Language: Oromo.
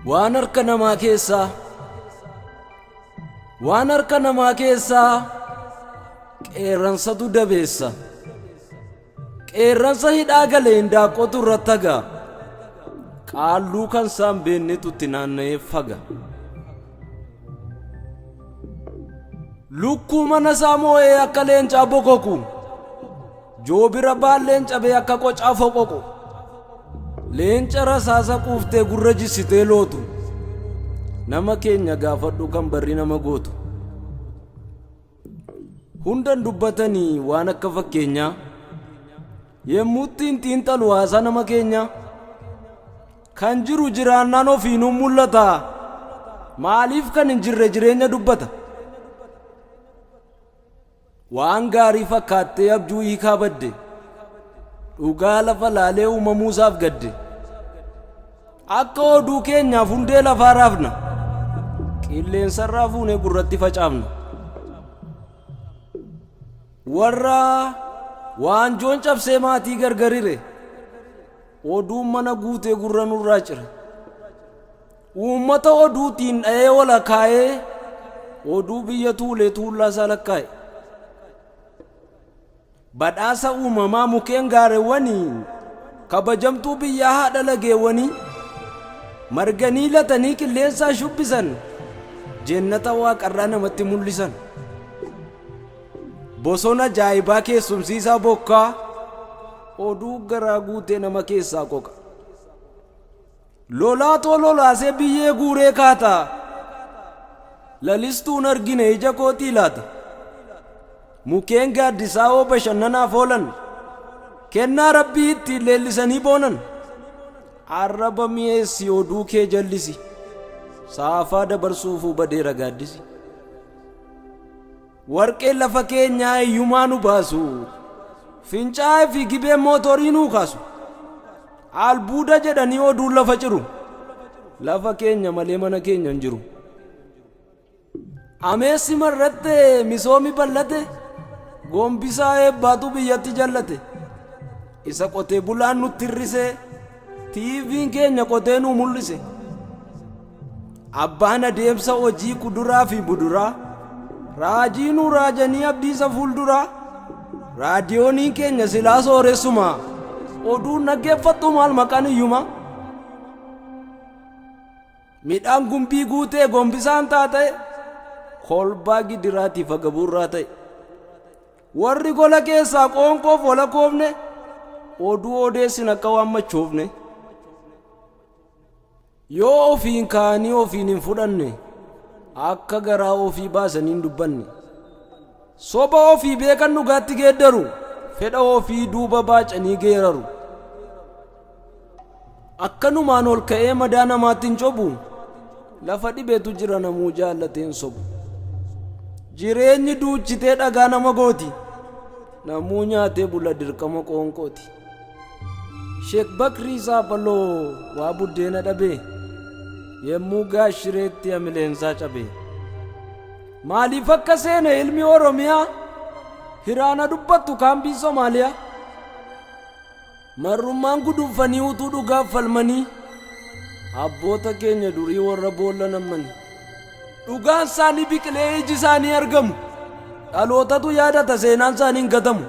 Waan harka namaa keessaa Waan harka namaa keessaa qeerransatu dabeessa. Qeerransa hidhaa gale hindaaqqootu irratti haga. Qaalluu kan isaan beeknetu itti naanna'ee faga. Lukkuu mana isaa moo'ee akka leencaa bokoku. Joobira baalleen cabee akka qocaa foqoqu. Leenca rasaasa quuftee gurra jissitee lootu. Nama keenya gaafadhu kan barri nama gootu. Hundan dubbatanii waan akka fakkeenyaa. Yemmuu ittiin xiinxalu haasaa nama keenyaa. Kan jiru jiraannaan ofiinuu mul'ata. Maaliif kan hin jirre jireenya dubbata? Waan gaarii fakkaattee abjuu hiikaa badde. Dhugaa lafa laalee uumamuusaaf gadde. Akka oduu keenyaaf hundee lafaa raafna. Qilleensarraa fuunee gurratti facaafna. Warra waanjoon cabsee maatii gargarire. Oduun mana guutee gurra nurraa cire. Uummata oduutiin dha'ee wal akaayee oduu biyya tuulee tuullaa isaa lakkaa'e. Badhaasa uumamaa mukeen gaarewwanii kabajamtuu biyyaa haadha lageewwanii marganii latanii qilleensaan shubbisan jennata waaqarraa namatti mul'isan. Bosona ajaa'ibaa keessumsiisaa bokkaa oduu garaa guutee nama keessaa qoqa. Lolaatoo lolaasee biyyee guuree kaata. Lalistuun argine ija kootii laata. Mukeen gaaddisaa hoo bashannanaaf oolan. Kennaa rabbii ittiin leellisanii boonan. Arraba mi'eessi oduu kee jallisi. Saafaa dabarsuufuu badeera gaaddisi. Warqeen lafa keenyaa hiyyumaa nu baasu. Fincaa'ee fi gibeen mootorii nuu kaasu. Albuuda jedhanii oduun lafa ciru. Lafa keenya malee mana keenya hin jiru. Ameessi marratte misoomi ballate gombisaa eebbaatu biyyatti jallate. Isa qotee bulaan nutti hir'ise TV'n keenya qotee nuu mul'ise. Abbaan adeemsa hojii kuduraa fi buduraa raajii nuu raajanii abdiisa fuulduraa raadiyooniin keenya silaa sooressuma oduun dhaggeeffattu maal maqaan hiyyuma midhaan gumbii guutee gombisaan taata'e kolbaa gidiraatiif agabuurraa ta'e warri gola keessaa qoonqoof walakoofne oduu odeessin akka waan machoofne. Yoo ofiin ka'anii ofiin hin fudhanne, akka garaa ofii baasanii hin dubbanne. Soba ofii beekan dhugaatti geeddaru, fedha ofii duuba baacanii geeraru. Akkanumaan ol ka'ee madaa namaatti hin cobu, lafa dhibetu jira namuu jaallatee hin sobu. Jireenyi duuchitee dhagaa nama gooti, namuu nyaatee bula dirqama qoonqooti. Sheek Bakrii Saaphaloo waa buddeena dhabe yemmuu gaashireetti hamileensaa cabe. Maaliif akka seene ilmi Oromiyaa hiraana dubbattu kaambii Somaaliyaa. Marrummaan gudunfanii utuu dhugaaf falmanii abboota keenya durii warra boolla nammani. Dhugaan isaanii biqilee iji isaanii argamu. Dhalootatu yaadata seenaan isaanii hin gatamu.